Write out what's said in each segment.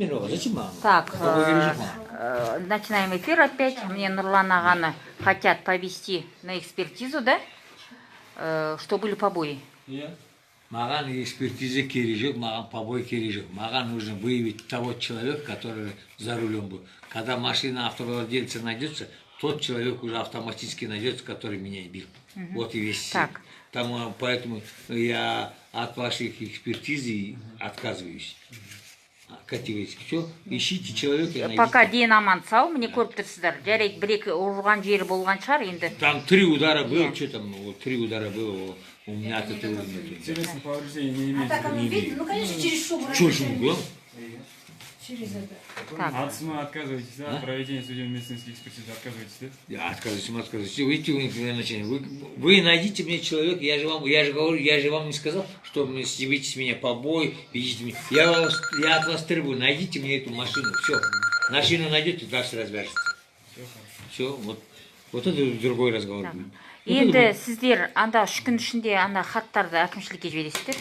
Мен оған зачем маған? Так, Побой керек жоқ маған. Начинаем эфир опять. Мне Нурлан ағаны хотят повести на экспертизу, да? Что были побои. Иә. Маған экспертиза керек жоқ, маған побой керек жоқ. Маған нужно выявить того человека, который за рулем был. Когда машина автовладельца найдется, тот человек уже автоматически найдется, который меня бил. Вот и весь. Так. Там, поэтому я от ваших экспертиз отказываюсь. Категорически. Все, ищите человека и найдите. Пока ден аман сау, міне, көріп тұрсыздар. Жарайды, бір екі ұрған жері болған шығар енді. Там три удара было, что там, вот три удара было, у меня от этого нет. Телесных повреждений не А имеете. так оно Не видно? Ну, конечно, через шум. Что шум был? Через это. Так. От СМА отказываетесь, да? А? От проведения судебно-медицинской экспертизы отказываетесь, да? Я отказываюсь, отказываюсь. Видите, вы начали. Вы найдите мне человека, я же говорю, я же вам не сказал, что мне снимите с меня побои, ведите меня. Я от вас требую, найдите мне эту машину, все. Машину найдете, дальше разберешься. Все, вот, вот это другой разговор Так. будет. Вот это Енді будет. Сіздер анда 3 күн ішінде ана хаттарды әкімшілікке жібересіздер.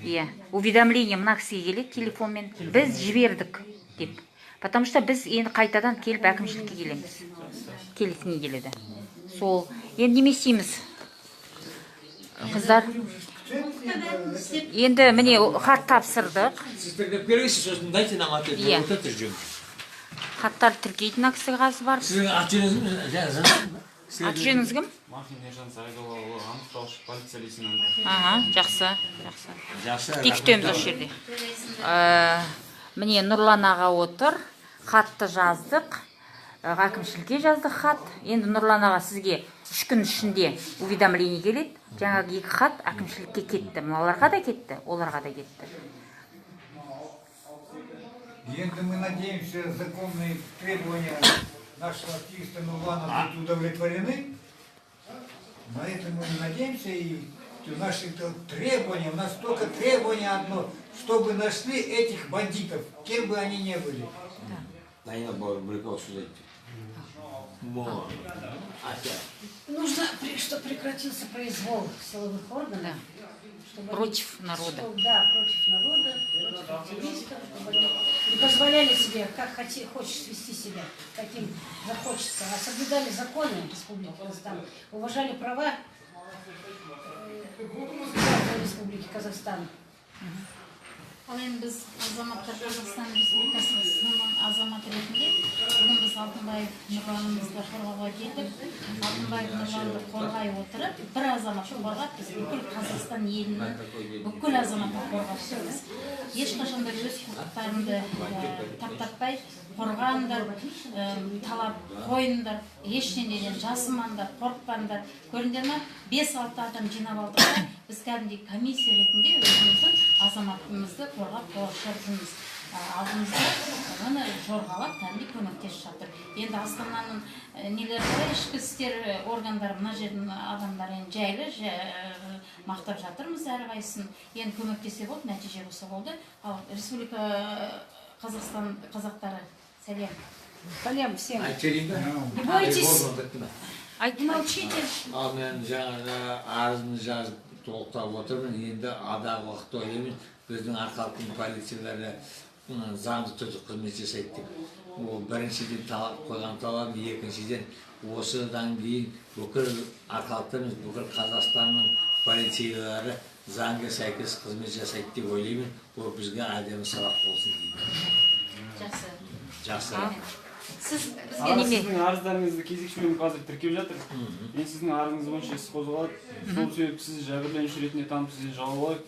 Иә, уведомление мына кісіге келеді телефонмен, біз жібердік деп. Потому что біз енді қайтадан келіп әкімшілікке келеміз. Келесіне келеді. Сол, енді неме істейміз? Қыздар, енді міне, хат тапсырдық. Сіз тіркеп келесіз, сосын дайте нам ответ. Мы Иә. вот это ждем. Хаттар тіркейтін мына кісі қазір бар. Сіздің аты жөніңіз кім? Аты жөніңіз кім? Махин Ержан Сағидоллаұлы, анықтаушы полиция лейтенанты. Ага, жақсы, жақсы. Жақсы. Тек күтеміз осы жерде. Міне, Нұрлан аға отыр. Хатты жаздық. Әкімшілікке жаздық хат. Енді, Нұрлан аға, сізге 3 күн ішінде уведомление келеді. Жаңағы екі хат әкімшілікке кетті. Мыналарға да кетті, оларға да кетті. Енді мы надеемся, законные требования нашего активиста Нурлана будут удовлетворены. На это мы надеемся, и наши требования, у нас только требование одно, чтобы нашли этих бандитов, кем бы они ни были. Дайна Бабриков сюда идти. Мо. Ася. Нужно, чтобы прекратился произвол силовых органов. Чтобы они- Против народа. Да, против народа, против активистов, чтобы они не позволяли себе, как хочешь вести себя, каким захочется, а соблюдали законы Республики Казахстан, уважали права граждан Республики Казахстан. Ал енді біз, азаматтар, Қазақстан Республикасының азаматы ретінде, бүгін біз Алтынбаев Нұрланымызды қорғауға келдік. Алтынбаев Нұрланды қорғай отырып, бір азаматты қорғап, біз бүкіл Қазақстан елінің бүкіл азаматын қорғап тұрмыз. Ешқашан да өз құқықтарыңды таптатпай қорғаңдар, талап қойыңдар, ештеңеден жасымаңдар, қорықпаңдар. Көрдіңдер ма, бес алты адам жинап алдық та, біз кәдімгідей комиссия ретінде өзіміздің азаматымызды қорғап қорғап жүрміз. Алдымызда міне жорғалап кәдімгідей көмектесіп жатыр. Енді Астананың нелері қалай, ішкі істер органдары, мына жердің адамдары енді жайлы мақтап жатырмыз әрқайсысын. Енді көмектесе болды, нәтиже болса болды. Ал Республика Қазақстан қазақтары, сәлем! Сәлем всем. Айтып жіберейін бе? Не бойтесь, Бітті ме? Айт. не молчите. Ал мен жаңағы арызымды жазып, толықтап отырмын. Енді алдағы уақытта ойлаймын, біздің Арқалықтың полициялары заңды түрде қызмет жасайды деп. Ол біріншіден талап қойған талабым, екіншіден, осыдан кейін бүкіл Арқалықта емес, бүкіл Қазақстанның полицейлері заңға сәйкес қызмет жасайды деп ойлаймын. Ол бізге әдемі сабақ болсын деймін. Жақсы. Жақсы. Сіз бізге Аға, Неме? сіздің арыздарыңызды кезекші бөлім қазір тіркеп жатыр. Енді сіздің арызыңыз бойынша іс қозғалады. Сол себепті сіз жәбірленуші ретінде танып, сізден жауап алайық.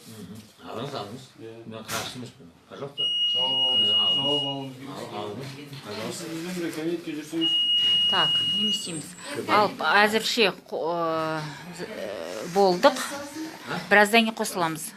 Алыңыз, алыңыз. Иә. Мен қарсы емеспін, пожалуйста. Жауап алуымыз керек. Алыңыз, пожалуйста. Сіз бізбен бірге кабинетке жүрсеңіз. Так, не істейміз? Ал әзірше болдық, біраздан кейін қосыламыз.